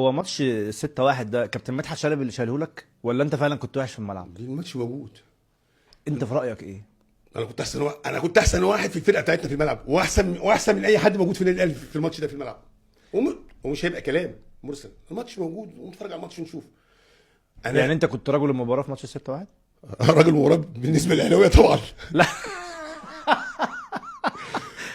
هو ماتش 6-1 ده كابتن مدحت شلبي اللي شاله لك، ولا انت فعلا كنت وحش في الملعب؟ الماتش موجود. انت في رايك ايه؟ انا كنت احسن واحد في الفرقة بتاعتنا في الملعب، واحسن من اي حد موجود في النادي الاهلي في الماتش ده في الملعب. ومش هيبقى كلام مرسل، الماتش موجود ونتفرج على الماتش ونشوف. انا يعني انت كنت رجل المباراة في ماتش 6-1؟ راجل مباراة بالنسبة للاهلاويه طبعا. لا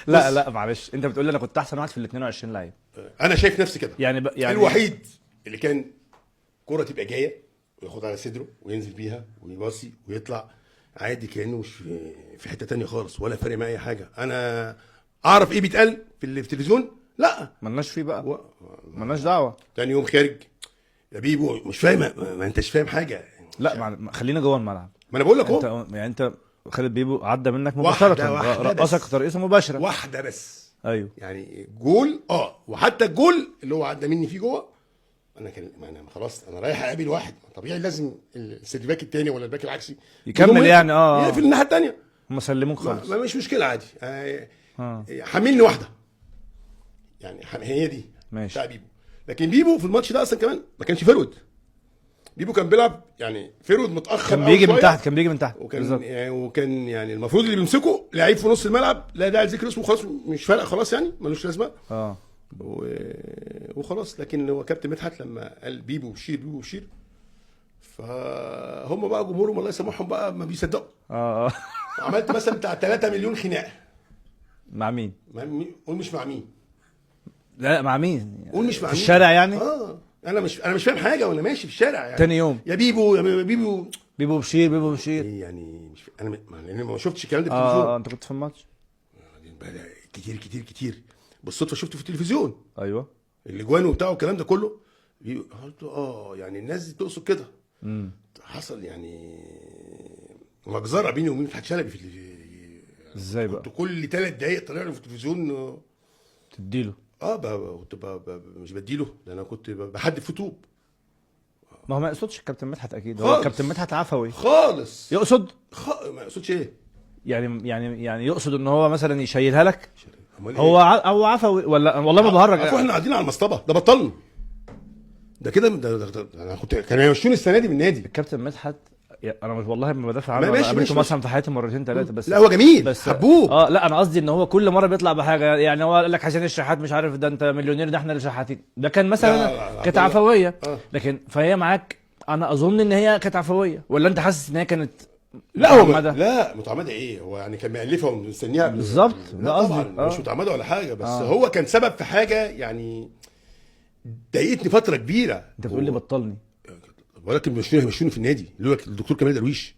لا لا معلش، انت بتقول لي انا كنت احسن واحد في ال 22 لعيب. انا شايف نفسي كده يعني يعني الوحيد اللي كان كرة تبقى جاية وياخدها على صدره وينزل بيها ويباصي ويطلع عادي كانه مش في حتة تانية خالص، ولا فارق معايا اي حاجة. انا اعرف ايه بيتقال في التلفزيون؟ لا مالناش فيه بقى، مالناش دعوه. تاني يوم خارج يا بيبو مش فاهم، ما انتش فاهم حاجة. لا خلينا جوه الملعب. ما انا بقول لك اهو، يعني انت خالد بيبو عدى منك مباشرة، رقصك ترقيصه مباشرة واحدة بس. ايوه يعني جول، وحتى الجول اللي هو عدى مني فيه جوه، انا كان انا خلاص انا رايح اقابل واحد طبيعي، لازم ال third back الثاني ولا ال back العكسي يكمل، يعني يقفل الناحية الثانية. هم سلموك خالص، ما مش مشكلة عادي. حملني واحدة يعني، هي دي ماشي بتاع بيبو. لكن بيبو في الماتش ده اصلا كمان ما كانش forward، بيبو كان بيلعب يعني forward متاخر، كان بيجي من تحت، كان بيجي من تحت وكان يعني، وكان يعني المفروض اللي بيمسكه لعيب في نص الملعب لا داعي لذكر اسمه، خلاص مش فارقه خلاص، يعني ملوش لازمه. وخلاص. لكن هو كابتن مدحت لما قال بيبو بشير بيبو بشير، فهم بقى جمهورهم الله يسامحهم بقى ما بيصدقوا. عملت مثلا بتاع 3 مليون خناقه. مع مين؟ قول مش مع مين. لا مع مين؟ قول مش مع مين في الشارع يعني؟ انا مش فاهم حاجة وانا ماشي في الشارع يعني. تاني يوم يا بيبو يا بيبو بيبو بشير بيبو بشير، يعني مش انا لان ما شفتش الكلام ده في التلفزيون. انت كنت في الماتش؟ كتير كتير كتير بالصدفة شفته في التلفزيون. ايوه الاجوان وبتاع والكلام ده كله. قلت يعني الناس دي تقصد كده. حصل يعني مجزرة بيني وبين مدحت شلبي في ازاي بقى؟ كنت كل 3 دقايق طالع له في التلفزيون تديله. كنت مش بديله، ده انا كنت بحدف في طوب. ما هو ما يقصدش الكابتن مدحت اكيد، هو الكابتن مدحت عفوي خالص. يقصد ما يقصدش ايه؟ يعني يقصد ان هو مثلا يشيلها لك. هو هو عفوي ولا والله ما بهرج؟ احنا قاعدين على المصطبه ده بطلنا ده كده، ده انا كنت كانوا يمشوني السنة دي من النادي. الكابتن مدحت انا مش والله ما بدافع عنه، انا قابلته مثلا في حياتي مرتين ثلاثة بس. لا هو جميل بس حبوه. لا انا قصدي ان هو كل مرة بيطلع بحاجة، يعني هو قال لك حسين الشحات مش عارف ده انت مليونير ده احنا اللي شحاتين، ده كان مثلا كانت عفوية. لكن فهي معاك انا اظن ان هي كانت عفوية، ولا انت حاسس ان هي كانت لا هو لا متعمدة؟ ايه هو يعني كان مألفها ومستنيها بالظبط. لا طبعا مش متعمدة ولا حاجة، بس هو كان سبب في حاجة يعني ضايقتني فترة كبيرة. انت بتقول لي بطلني، ولكن مشوني في النادي اللي هو الدكتور كمال درويش.